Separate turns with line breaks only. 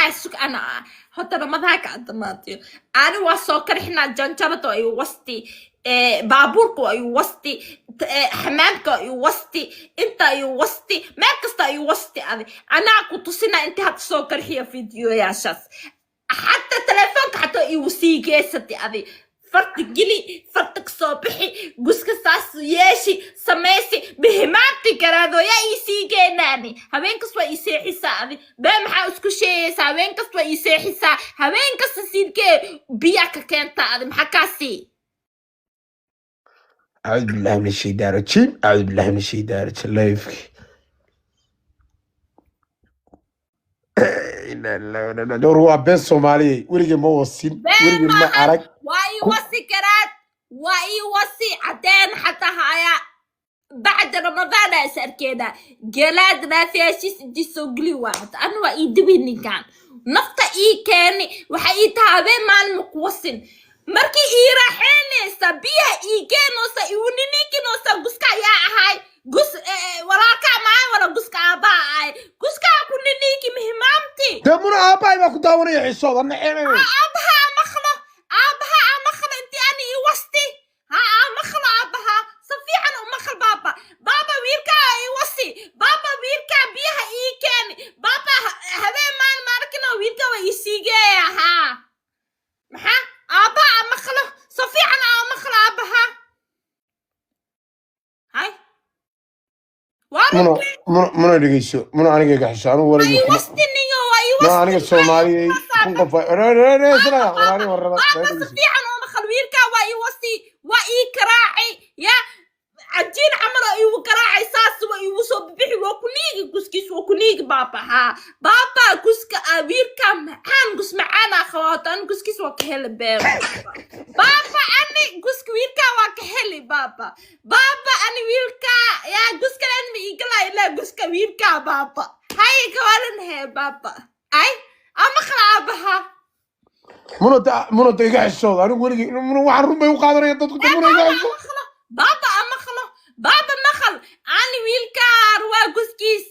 Wallahi sug, ana horta ramadaanka adamaatiyo ani waa soo karixinaa. Janjarada ay wasti, baabuurka ay wasti, xamaamka ay wasti, inta ay wasti, meel kasta ay wasti. Adi anaa ku tusina inta hadda soo karxiya fiidiyoyaashaas, xataa telefoonka xataa igu sii geysatay. Adi farta geli, farta kasoo bixi, guska saas yeeshi, samaysi bihimaanti garaado yaa ii sii geenaani. Habeen kasta waa ii seexisaa. Adi bee maxaa isku sheegaysaa? Habeen kasta waa ii seexisaa, habeen kasta siidkee biyaa ka keentaa. Adi maxaa kaa sii?
أعوذ بالله من الشيطان الرجيم، أعوذ بالله من الشيطان الرجيم. Live dhowr waa been Soomaaliya. Weligay ma wasin.
Been
weligay ma
maahan.
Arag.
Waa ii wasi karaad, waa ii wasi cadeen xataa haya. Bacda Ramadaan is arkeena gelaad raafiyaashiis intii soo geli waa hata ana waa ii dibi. Ninkan nafta ii keeni, waxa ii tahay habeen maalin ma ku wasin. Markii ii raaxeynaysa, biyaha ii geenaysa, igu ninikinaysa, guska ayaa ahay gus walaalkaa maahay wala guska aabbaa ahay, guskaa ku niniki mihimaamti.
Dee muna, aabbahay baa ku daawanaya, xisooda naxeemay.
Aabaha maqlo, aabaha aa maqlo intii ani ii wasti ha aa maqlo. Aabaha si fiican u maqal. Baaba, baaba, wiilkaa ii wasi. Baaba, wiilkaa biyaha ii keeni. Baaba, habeen maalin maarkina wiilkaa waa ii siigeeya. Haa, maxaa aabaha aa maqlo, si fiican aa maqlo aabaha. Hay waa.
Muna, muna, muna, dhegeyso muna, aniga iga xisho, anigu
Waa
waligay
ii
kuma
wasti niyo, waa ii
ma
wasti.
Aniga Soomaaliyay 1000 qof war aniga warraba.
Baaba, si fiican oo maqal. Wiilkaa waa ii wasi, waa ii karaacay ya cajiin camal oo iigu garaacay, saas waa iigu soo bixi, waa ku niigi guskiis, waa ku niigi. Baaba, haa baaba, guska ah wiilka macaan, gus macaan aa qabaato. Ani guskiis waa ka heli beer. Baaba, ani guska wiilka waa ka heli. Baaba, baaba, ani wiilka yaa guska ani ma iigalaa ilaa guska wiilka. Baaba, hay kawalan he. Baaba, ay ama qala aabaha.
Muna muna, da iga xishooda. Anigu weligay muna waxaan run bay u qaadanaya dadku. Da muna, iga xisho.
Baaba, maqlo, baaba, maqal. Ani wiilkaan waa guskiis.